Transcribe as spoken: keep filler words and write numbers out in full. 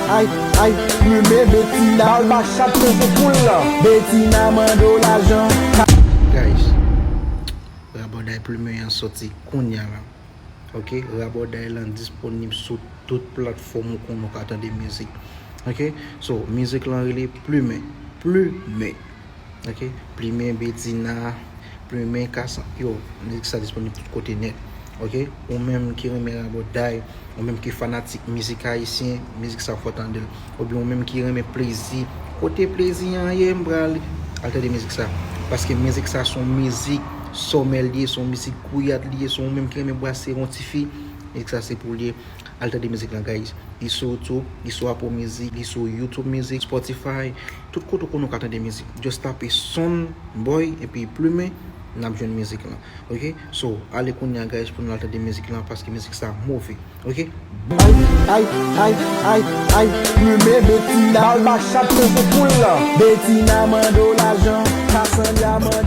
Ay, ay, plumen Betina. Ba l ba chat, men se poul la. Betina mande w lajan. Guys, rabòday plumen an soti kounya la. Ok, rabòday lan disponib sou tout platfòm ou konn ou ka tande mizik. Ok, so mizik lan rele Plumen. Plumen. Ok, Plumen, Betina, Plumen, Kasan, yo, mizik sa disponib tout kote nèt. Ok, ou menm ki renmen rabòday, ou menm ki fanatik mizik ayisyen, mizik sa fò tande l. Oubyen ou menm ki renmen plezi, kote plezi an ye, m prale, al tande mizik sa. Paske mizik sa se yon mizik sòmè l ye, se yon mizik gouyad li ye, se ou menm ki renmen brase yon ti fi, mizik sa se pou li ye. Al tande mizik lan, guys. Li sou YouTube, li sou Apple Music, li sou YouTube Music, Spotify, tout kote ou konn ou ka tande mizik. Just tape Sound Boy epi Plumen, n ap jwenn mizik lan. Ok, so, ale kounya, guys, pou nou al tande mizik lan, paske mizik sa move. Ok. Ay, ay, ay, ay, ay, plumen Betina. Ba l ba chat, men se poul la. Betina mande w lajan, Cassandra mande